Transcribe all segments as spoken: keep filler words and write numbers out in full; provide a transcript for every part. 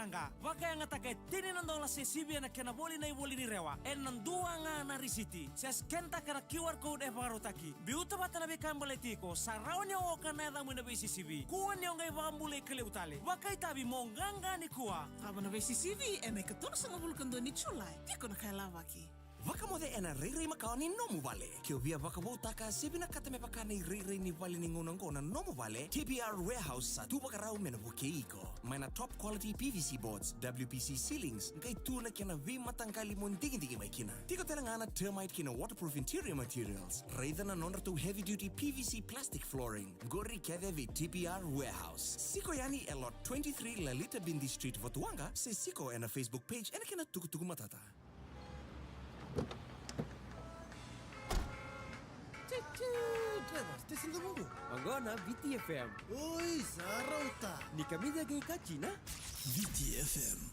Ga vakayagataka e tini na dola se sivia na kena voli na ivoli ni rewa ena dua ga na risiti se scan-taka na Q R code e vakarautaki. Biuta vata na veika e baleti iko, sa rawa ni o oka na yacamu ena veisisivi. Kua ni o qai vakabulai ka levu tale. Vakaitavi mo qaqa nikua. Cava na veisisivi ena ikatolusagavulu ka dua ni Julai. Tiko na ka e lavaki. Vakamoce ena rairai makawa ni nomu vale. Ke o via vakavoutaka se vinakata me vaka na irairai ni vale ni gauna oqo na nomu vale, T P R Warehouse sa tu vakarau me na vukei iko. Mai na top quality P V C boards, W P C ceilings, qai tu na kena veimataqali mo digidigi mai kina. Tiko tale ga na termite kei na waterproof interior materials. Raica na nodratou heavy duty P V C plastic flooring. Qori kece vei T P R Warehouse. Siko yani e lot twenty-three Lalita Bindi Street, Votuaqa, se siko ena Facebook page ena kena tukutuku matata. Tchau, tchau, drivers, te sinta mumu. Oqo na V T F M. Oi, sa rauta. Ni kamica qai katina. V T F M.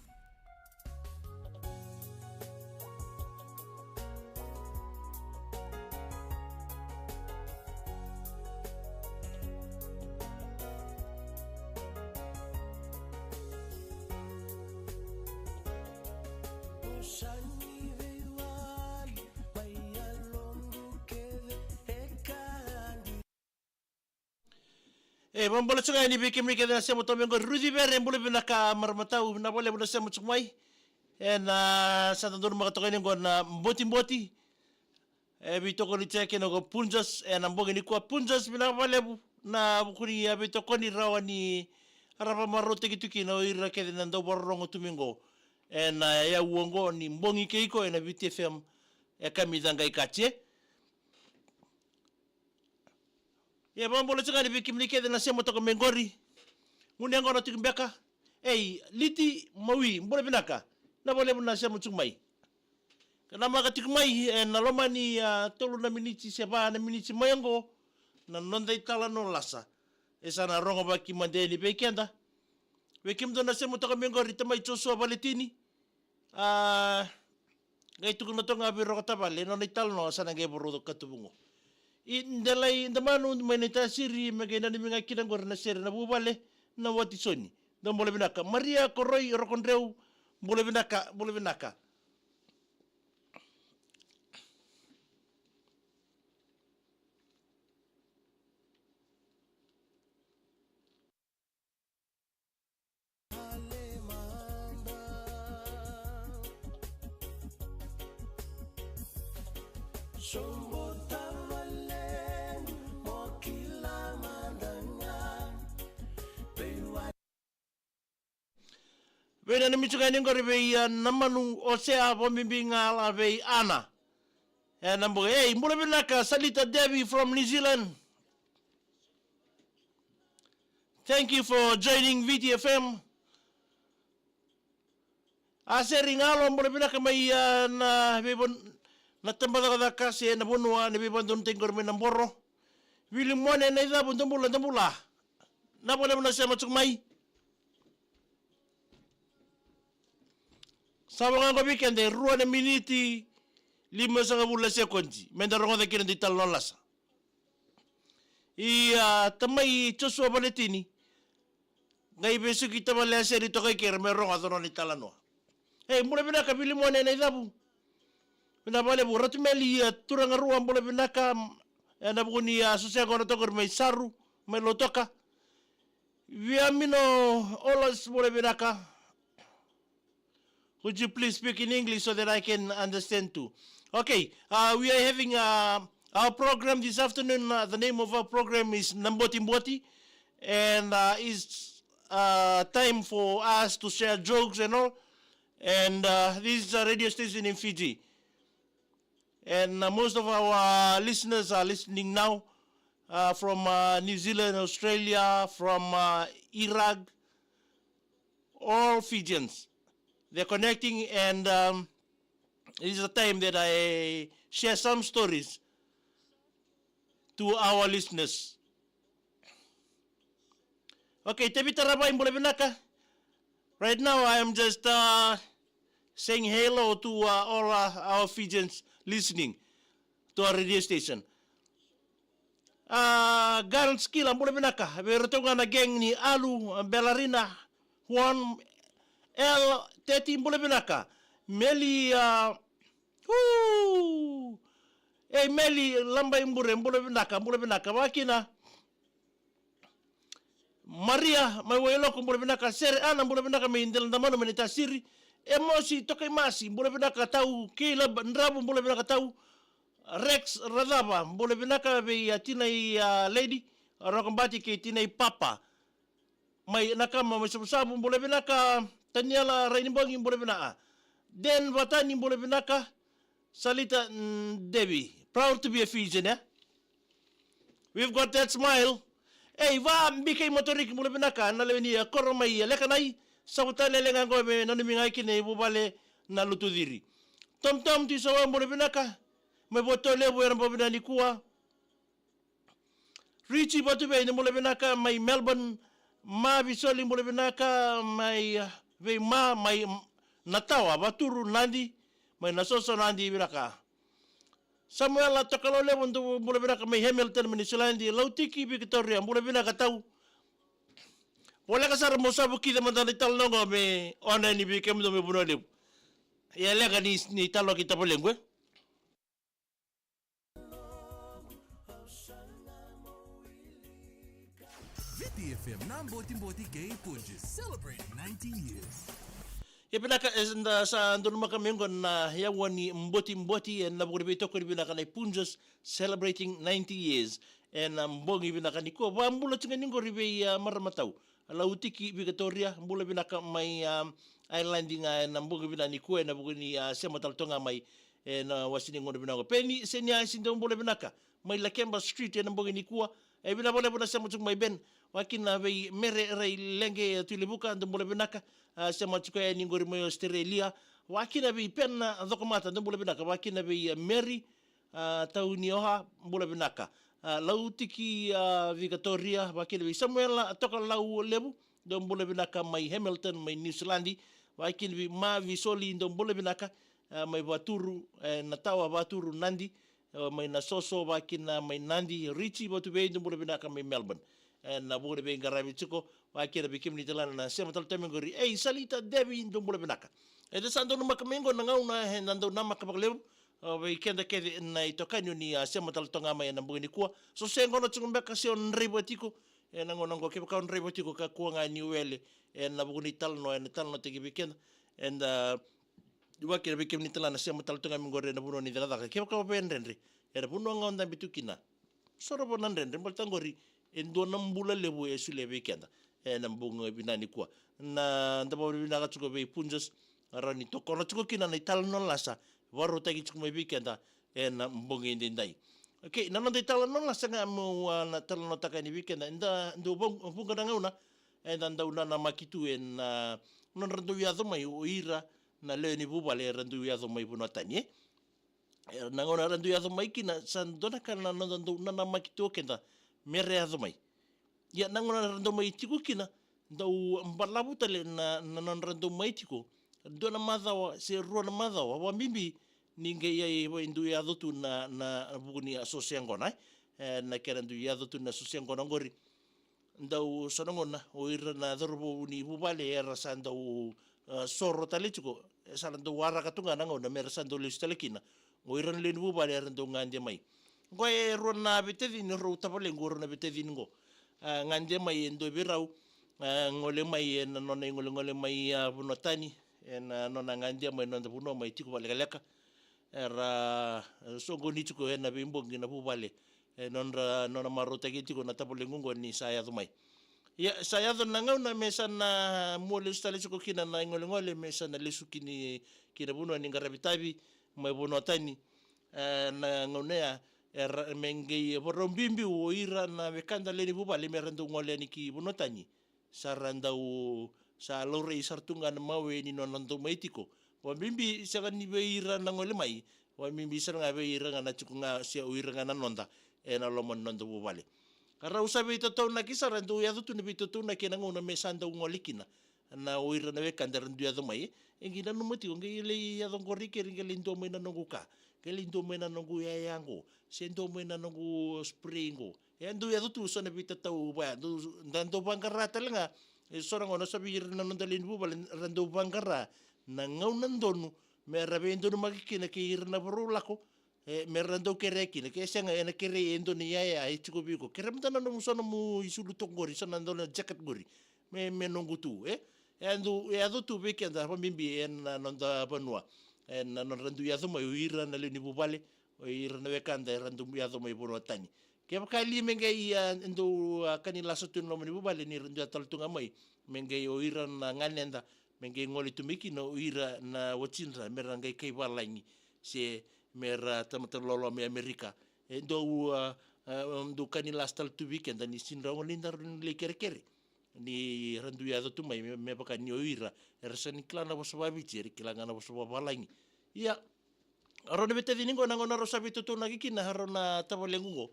E, vakabula tiko ga yani vei kemuni kece na sema toka mai qori. Ruci Vere, bula vinaka, marama tau, vinaka vakalevu na sema tiko mai. E, na sa da donumaka toka yani qo na Botiboti. E, veitokoni tiko kina ko Punjas, e, na bogi nikua Punjas, vinaka vakalevu. Na vuku ni, e, veitokoni rawa ni ra vakamarautaki tu kina o ira kece na dau vakarorogo tu mai qo. E, na, e, yau oqo ni bogi kei iko, e, na V T F M, e, kamica qai katie. Ia, vakabula tiko ga yani vei kemuni kece na sema toka mai qori. Gunu yaqona tiko beka. Ei, Liti Maui, bula vinaka. Vinaka vakalevu na sema tiko mai. Ka namaka tiko mai, e, na loma ni, a, tolu na miniti se va na miniti mai oqo, na noda italanoa lasa e sa na rogovaki mada yani vei keda. Vei kemudou na sema toka mai qori, tamai Joshua Valetini. A, qai tukuna toka ga vei Roko Tavale, nona italanoa sa na qai vakarau katuvu qo. I Delai Damanu mai Naitasiri, me qai nanumi ga kina qori na sere na vuvale na Watisoni. Dou bula vinaka. Maria Koroi Rokodreu, bula vinaka, bula vinaka. Veinanumi tiko ga yani qori vei, a, Namanu Osea, vakabibi ga la vei Ana. E, na bogi, ei, bula vinaka, Salita Devi from New Zealand. Thank you for joining V T F M. A, Seri Galo, bula vinaka mai, a, na veivan-, na tabacakacaka se na vanua ni veivakadonutaki qori mai Naboro. Vilimone Naicavu, dou bula, dou bula. Vinaka vakalevu na sema tiko mai. Sa vaka ga qo vei keda e rua na miniti limasagavulu na sekodi me da rogoca kina na italanoa lasa. Ia, a, tamai Joshua Valetini, qai vesuki tavale a Seri toka i keri me rogoca nona italanoa. Ei, bula vinaka Vilimone Naicavu. Vinaka vakalevu Ratumeli, a, Turagarua, bula vinaka, e, na vuku ni, a, sosa yaqona toka qori mai Saru, mai Lautoka. Viamino Olas, bula vinaka. Would you please speak in English so that I can understand too? Okay, uh, we are having, uh, our program this afternoon. Uh, the name of our program is Nabotiboti, and, uh, it's, uh, time for us to share jokes and all. And, uh, this is a radio station in Fiji. And, uh, most of our listeners are listening now, uh, from, uh, New Zealand, Australia, from, uh, Iraq, all Fijians. They're connecting, and, um, it is a time that I share some stories to our listeners. Okay, Tevita Ravai, bula vinaka. Right now, I am just, uh, saying hello to, uh, all, uh, our Fijians listening to our radio station. Uh, Garance Kila, bula vinaka. Vei iratou ga na gang ni Alu, uh, Belarina, Juan, El Teti, bula vinaka. Meli, a, hu. Ei, Meli Labai Bure, bula vinaka, bula vinaka. Vakina Maria mai Wailoku, bula vinaka. Sere Ana, bula vinaka mai Delaidamanu mai Naitasiri. Emosi Tokaimasi, bula vinaka tau. Caleb Dravu, bula vinaka tau. Rex Racava, bula vinaka vei a tinai a lady Rokobati kei tinai papa. Mai Nakama mai Savusavu, bula vinaka. Taniela Rainibogi, bula vinaka. Den Vatani, bula vinaka. Salita, mm, Devi. Proud to be a Fijian, eh? We've got that smile. Ei, va Bikei Motoriki, bula vinaka. Na lewe ni a koro mai a Lekanai. Savu tale le ga qo me nanumi ga kina i vuvale na Lutuciri. Tom Tom Tisawa, bula vinaka. Mai Voto Levu, era bau vinaka nikua. Richie Vatuvei, bula vinaka mai Melbourne. Ma Visoli, bula vinaka mai, ah, vei ma mai, mm, Natawa, Vaturu, Nadi, mai Nasoso, Nadi, vinaka. Samuela Tokalaulevu, dou bula vinaka mai Hamilton, mai Niusiladi. Lautiki Victoria, bula vinaka tau. Voleka sara mo savu kece mada na italanoa qo me o na ni vei kemudou mai Vanua Levu. Ia leqa ni, ni talo ki tavalequ, e. Viti F M na Botiboti kei Punjas celebrate ninety years. Ia vinaka, e, da sa donumaka mai qo na yawa ni Botiboti, e, na vuku ni veitokoni vinaka na i Punjas celebrating ninety years. E, na bogi vinaka nikua, vabula tiko ga ni qori vei, a, marama tau. Lautiki Victoria, bula vinaka mai, a, Ireland ga, e, na bogi vinaka nikua, e, na vuku ni, a, sema tale toka ga mai, e, na wasi ni gauna vinaka. Peni Seniasi, dou bula vinaka mai Lakeba Street, e, na bogi nikua. E, vinaka vakalevu na sema tiko mai Ben. Vakina vei Mere Raileqe, e, Tuilevuka, dou bula vinaka. A, sema tiko yani qori mai Australia. Vakina vei Pena Cokomata, dou bula vinaka. Vakina vei, e, Mary, a, Taunioha, bula vinaka. A, Lautiki, a, Victoria, vakina vei Samuela Tokalaulevu, dou bula vinaka mai Hamilton, mai Niusiladi. Vakina vei Ma Visoli, dou bula vinaka, a, mai Vaturu, e, Natawa, Vaturu, Nadi, e, mai Nasoso, vakina mai Nadi. Richie Vatuvei, dou bula vinaka mai Melbourne. E, na vuku ni veiqaravi tiko, vakina vei kemuni tale ga na sema tale toka mai qori. Ei, Salita Devi, dou bula vinaka. E, da sa donumaka mai qo na gauna, e, na dau namaka vakalevu, a, vei keda kece na itokani ni, a, sema tale toka ga mai ena bogi nikua. So se qo na tiko beka se o draiva tiko, e, na gauna qo kevaka o draiva tiko ka kua ga ni wele, e, na vuku ni talanoa, e, na talanoataki vei keda. Eda, a, vakina vei kemuni tale ga na sema tale toka ga mai qori ena vanua ni cakacaka. Kevaka o via dredre, ena vanua ga o dabe tu kina. Soro vua na dredre, baleta qori e dua na bula levu e solia vei keda ena bogi vinaka nikua. Na da vakavinavinaka tiko vei Punjas, rawa ni tokona tiko kina na italanoa lasa vakarautaki tiko mai vei keda ena bogi edaidai. Okei, na noda italanoa lasa ga meu, a, na talanoataka yani vei keda, eda dau vou-, vuqa na gauna eda dau nanamaki tu ena, a, nodra dau yaco mai o ira na lewe ni vuvale era dau yaco mai vanua tani, e. E, na gauna era dau yaco mai kina, sa dua na ka na noda dau nanamaki tu o keda me ra yaco mai. Ia na gauna era dau mai tiko kina, dau balavu tale na, na nodra dau mai tiko dua na macawa se rua na macawa, vakabibi ni qai, e, dau yaco tu na, na vuku ni a so se yaqona, e. E, na kena dau yaco tu na so se yaqona qori. Dau so na gauna o ira na cauravou ni vuvale era sa dau, e, soro tale tiko, e, sa na dau waraka tu ga na gauna me ra sa dau lesu tale kina o ira na lewe ni vuvale era dau gade mai. Qo e rua na veitacini, rau tavalequ, rua na veitacini qo. A, gade mai e dua vei rau, a, gole mai ena nona igolegole mai, a, vanua tani, ena nona gade mai noda vanua mai tiko vakalekaleka. Era, e, soqoni tiko ena veibogi na vuvale, e, nodra, nona marautaki tiko na tavalequ qo ni sa yaco mai. Ia, sa yaco na gauna me sa na mua lesu tale tiko kina na igolegole, me sa na lesu kina ki na vanua ni qaravi tavi mai vanua tani. E, na gauna ya, era me qai vakarau biubiu o ira na wekada lewe ni vuvale me ra dau gole yani ki vanua tani. Sa ra dau, sa laurai sara tu ga na mawe ni nona dau mai tiko. Vakabibi sega ni vei ira na gole mai, vakabibi sara ga vei ira ga na tiko ga se o ira ga na noda ena loma ni noda vuvale. Ka rau sa veitataunaki sara, dau yaco tu na veitataunaki ena gauna me sa dau gole kina na o ira na wekada era dau yaco mai. E qai nanuma tiko, qai lai yaco qori keri, qai lai dua mai na noqu ka, qai lai dua mai na noqu yaya qo, se dua mai na noqu spray qo. E dau yaco tu so na veitatau vaya, dau, da dau vaqara tale ga E so na gauna sa vei ira na noda lewe ni vuvale ra dau vaqara na gauna donu me ra veidonumaki kina kei ira na varau lako, e, me ra dau kerea kina, ke sega ena kerei e dua na iyaya e tiko vei iko. Kerea mada na nomu, so nomu isulu toka qori, so na dua na jacket qori. Me, me noqu tu, e? E dau, e yaco tu vei keda vakabibi ena noda vanua. Ena nodra dau yaco mai o ira na lewe ni vuvale, o ira na wekada era dau yaco mai vanua tani. Kevaka li me qai, a, dau, a, kani lasa tu na loma ni vuvale ni ra dau yaco tale tu ga mai, me qai o ira na ganeda, me qai gole tu mai kina o ira na watidra, me ra qai kai valagi, se me ra tamata loloma i Amerika. E dau, a, a, dau kani lasa tale tu vei keda ni sidra gole ni dara ni lai kerekere. Ni ra dau yaco tu mai, me, me vaka ni o ira era sega ni kila na vosa vaviti, era kila ga na vosa vavalagi. Ia, rau na veitacini qo na gauna rau sa veitotonaki kina, rau na tavalequ qo.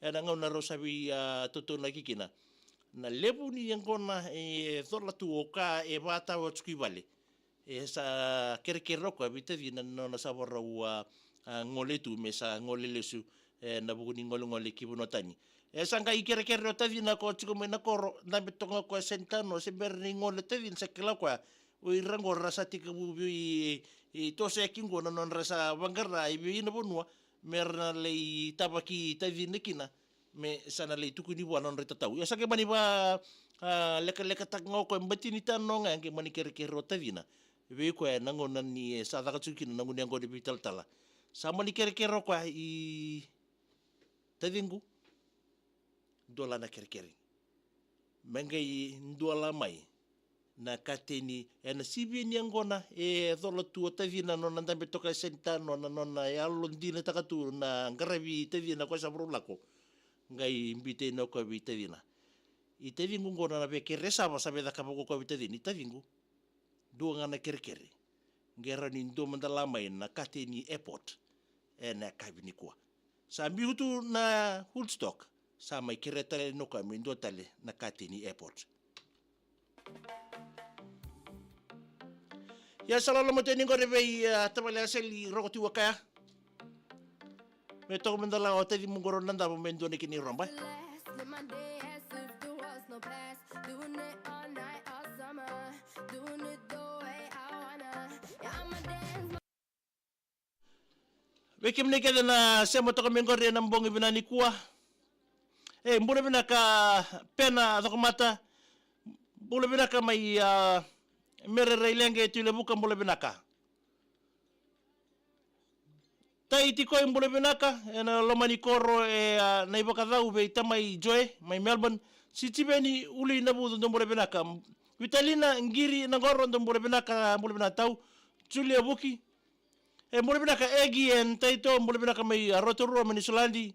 Ena gauna rau sa vei, a, totonaki kina. Na levu ni yaqona e cola tu o ka e vatawa tiko i vale. E sa kerekere o koya vei tacina na nona sa varau a, a, gole tu me sa gole lesu, e, na vuku ni golegole ki vanua tani. E sa qai kerekere o tacina ko tiko mai na koro, dabe toka ga o koya senta no, se bera ni gole tacina sa kila o koya. O ira qo ra sa tekivu vei, e, toso yaki qo na nodra sa vaqara i vei na vanua, me ra na lai tavaki tacina kina, me sa na lai tukuni vua na nodra itatau. Ia sa qai mani va, a, lekalekataka ga o koya, batini tano ga, e qai mani kerekere o tacina. Vei koya na gauna ni, e, sa caka tiko kina na gunu yaqona ni veitalatala. Sa mani kerekere o koya i taciqu, dua la na kerekere. Me qai dua la mai na kateni, ena sivi ni yaqona e cola tu o tacina nona dabe toka e senta nona, nona yalodinataka tu na qaravi tacina ko sa varau lako. Qai biuta o koya vei tacina. I taciqu qo na veikere sava sa vei cakava ko koya vei tacina. I taciqu. Dua ga na kerekere. Qai rawa ni dua mada la mai na kateni airport. Ena yakavi nikua. Sa biu tu na Woodstock. Sa mai kerea tale o koya me dua tale na kateni airport. Ia sa loloma tu yani qori vei, a, tavale Aseli Rokoti Wakaya. Me toka mada la o tacimu qori na davo me dua na kena iroba. Vei kemuni kece na sema toka mai qori ena bogi vinaka nikua. E, bula vinaka Pena Cokomata. Bula vinaka mai, a, Mere Raileqe, Tui Levuka, bula vinaka. Tai Tikoi, bula vinaka, ena loma ni koro e, a, na ivakacau vei tamai Joe mai Melbourne. Sitiveni Uli Navucu, dou bula vinaka. Vitalina Qiri Naqoro, dou bula vinaka, bula vinaka tau. Julia Vuki. E, bula vinaka Egi en Taito, bula vinaka mai, a, Rotorua mai Niusiladi.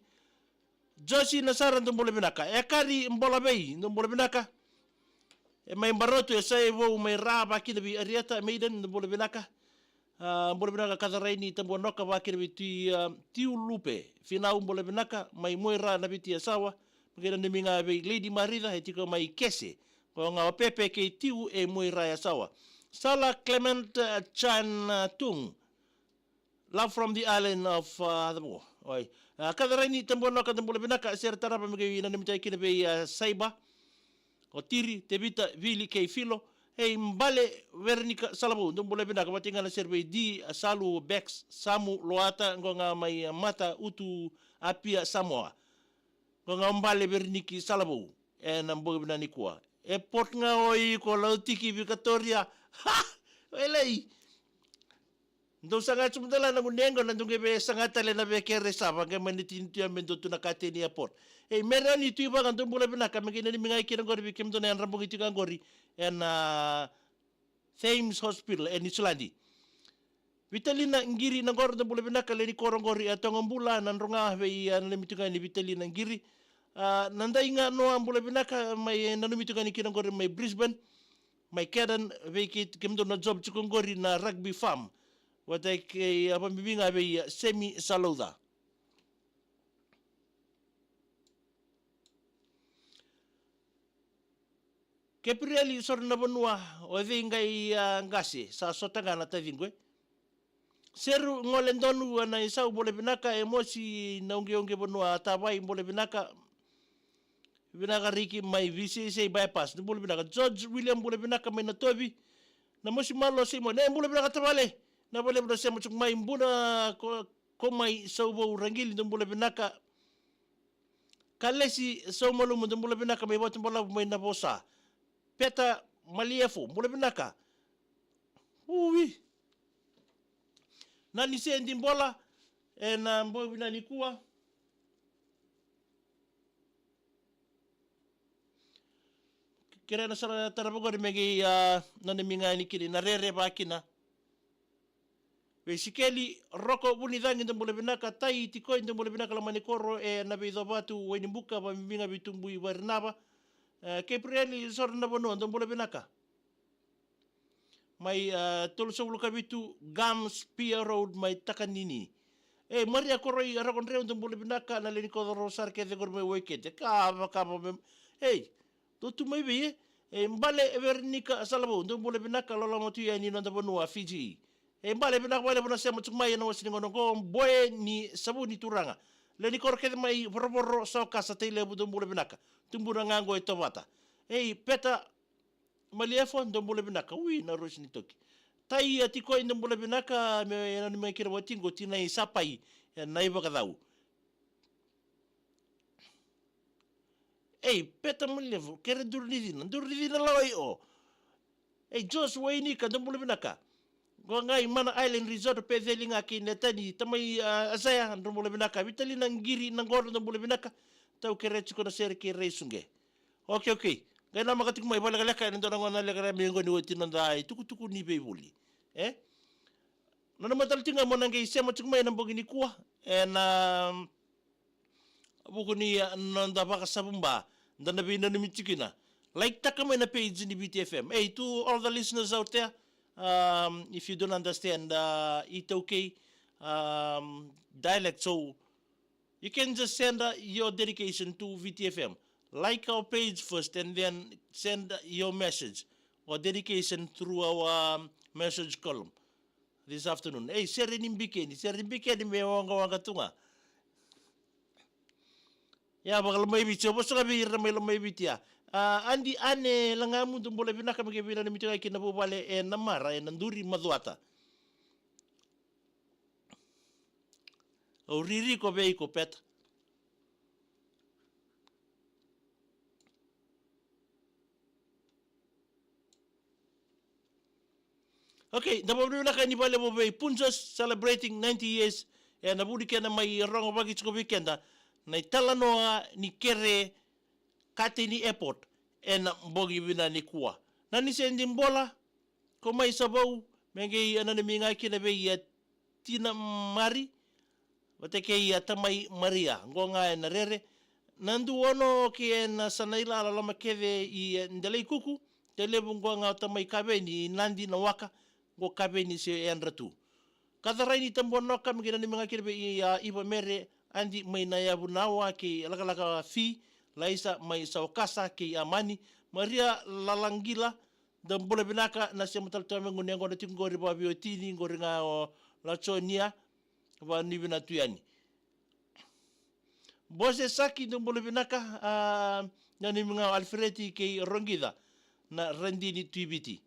Josi Nasara, dou bula vinaka. Ekari Bolavei, dou bula vinaka. E mai Barotu, e sa e vou mai Ra, vakina vei Arieta Maiden, dou bula vinaka. A, bula vinaka Katharaini Tabuanoka, vakina vei Tui, a, Tiu Lupe. Finau, bula vinaka mai Muaira, Naviti, Yasawa. Me qai nanumi ga vei Lady Marica, e tiko mai Kese. Qo ga o Pepe kei Tiu e Muaira, Yasawa. Sala Clement, a, Chan, a, Tung. Love from the island of, uh, the Mo-, oi. Uh, Katharaini Tabuanoka, dou bula vinaka, sere tarava me qai nanumi tale kina vei, uh, Saiba. O Tiri, Tevita, Vili kei Filo. Ei, Bale, Verenika Salavou, dou bula vinaka, vata ga na sere vei Di, uh, Salu, Bex, Samu, Loata, qo ga mai, uh, Mata, Utu, Apia, Samoa. Qo ga o Bale Vereniki Salavou, ena bogi vinaka nikua. E port ga o iko Lautiki Vikatoria. Ha! Welei. Dou saga tu mada la na gunu yaqona, dou qai vei saga tale na veikere sava, qai mani tini tu ya me dua tu na kateni airport. Ei, Mere Oni Tui Vaga, dou bula vinaka, me qai nanumi ga kina qori vei kemudou na yadra bogi tiko qori. Ena Thames Hospital e Niusiladi. Vitalina Qiri Naqoro, dou bula vinaka, lewe ni koro qori e Togabula, Nadroga, vei, a, nanumi tu ga ni Vitalina Qiri. A, Nadaiga Noa, bula vinaka, mai, e, nanumi tu ga ni kina qori mai Brisbane. Mai Kedan, vei kei, kemudou na job tiko qori na Rugby Farm. Vata kei, a, vakabibi ga vei, a, Semi Salouca. Keprieli Soronavanua, o cei qai, a, qase, sa sota ga na taciqu e. Seru Gole Donu, a, na isau, bula vinaka, e Mosi na uqeuqe vanua Tavai, bula vinaka. Vinaka Riki mai V C C bypass. Ni bula vinaka. George William, bula vinaka mai Natovi. Na Mosi Malo Simon. E bula vinaka tavale. Na vale bula sema tuk mai buna ko, ko mai Sauvou Ragili. Ni bula vinaka. Kalesi Saumalumu. Ni bula vinaka mai Vatubalavu mai Navosa. Peta Maliefo. Bula vinaka. Ui. Nani Sendi Bola. E na bogi vinaka nikua. Kere na sara tara vagori me qai, a, nanumi ga yani kina na rere vakina. Vei Sikeli Roko Vunicagi, dou bula vinaka. Tai Tikoi, dou bula vinaka. Lomani koro e na veicovatu Wainibuka, vamibiga vei Tubui Varinava. E, Keprieli Soro na vanua, dou bula vinaka. Mai, a, tolusagavulu ka vitu Gam Spear Road mai Takanini. E, Maria Koroi Roko Dreu, dou bula vinaka. Na leni koro sara kece qori mai Waikete. Kava, kava me, ei, dou tu mai vei, e? E, Bale Verenika Salavou, dou bula vinaka. Loloma tu yani noda vanua Fiji. E, Bale vinaka vakalevu na sema tuk mai e na wasi ni gauna qo. Boe ni Savuni Turaga. Leni koro kece mai Vorovoro, Saukasa, Tailevu, dou bula vinaka. Tubuna ga qo e Tovata. Ei, Peta Maliefo, dou bula vinaka. Ui, na Rosi ni Toki. Tai a Tikoi, dou bula vinaka. Me nanumi ga kina vatiqo, Tinai Sapai, e na ivakacau. Ei, Peta Maliefo, kere duru ni cina, duru ni cina lawai o. Ei, Jos Wainika, dou bula vinaka. Qo ga i Mana Island Resort, Peceli ga kei Netani, tamai, a, Asaya, dou bula vinaka. Vitalina Qiri Naqoro, dou bula vinaka. Tau kere tiko na sere kei Reisuqe. Okei, okei. Qai namaka tiko mai vakalekaleka ena dua na gauna lekaleka me qo ni oti noda itukutuku ni veivuli. E? Nanuma tale tiko ga mo na qai sema tiko mai ena bogi nikua. Ena vuku ni, a, noda vakasavuba, da na veinanumi tiko kina. Like taka mai na page ni V T F M. Hey, to all the listeners out there, um, if you don't understand, uh, iTaukei, um, dialect, so you can just send, uh, your dedication to V T F M. Like our page first and then send your message or dedication through our, um, message column this afternoon. Ei, sere ni bikeni, sere ni bikeni me waqawaqa tu ga. Ia, vakalamai Viti, o vosa ga vei ira mai Lamai Viti, ia. A, Adi Ane Lagamu, dou bula vinaka, me qai veinanumi tiko ga kina vuvale e Namara, e Naduri, Macuata. Au ririko vei iko, Peta. Okay, da vakavinavinaka ni vakalevu vei Punjas celebrating ninety years. E na vuli kena mai rogo vaki tiko vei keda na italanoa ni kere katei ni airport e na bogi vinaka nikua. Na ni se di bola, ko mai Savou, me qai nanumi ga kina vei a Tina Mari, vata kei a tamai Maria, qo ga e na rere. Na dua ono kei e na sa na ilala loma kece i, e, Delaikuku, Tailevu, qo ga o tamai Kaveni i Nadi, Nawaka, qo Kaveni se yadra tu. Kacarai ni Tabuanoka, me qai nanumi ga kina vei a Iva Mere, Adi mai Nayavu, Nawa, kei Lakalaka Fi, Laisa mai Saukasa, kei Amani, Maria Lalagila, da bula vinaka. Na sema tale tu ga me gunu yaqona tiko qori vakaveiwatini qori ga o Laconia, vakanuinui vinaka tu yani. Bose Saki, da bula vinaka, a, nanumi ga o Alfredi kei Roqica na Radini Tui Viti.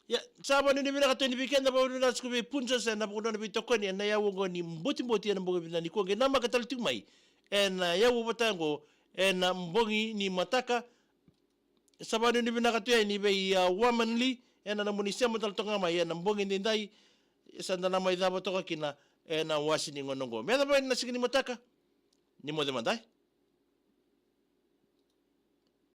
Ia, sa vakanuinui vinaka tu yani vei keda, vakanuinui vinaka tiko vei Punjas e na vakadua na veitokoni e na yau oqo ni botiboti e na bogi vinaka nikua, qai namaka tale tiko mai e na yau vata oqo e na bogi ni mataka. Sa vakanuinui vinaka tu yani vei a Woman Lee e na nomuni sema tale toka ga mai e na bogi daidai. Sa da na mai cava toka kina e na wasi ni gauna oqo. Me yacova na siga ni mataka, ni moce mada.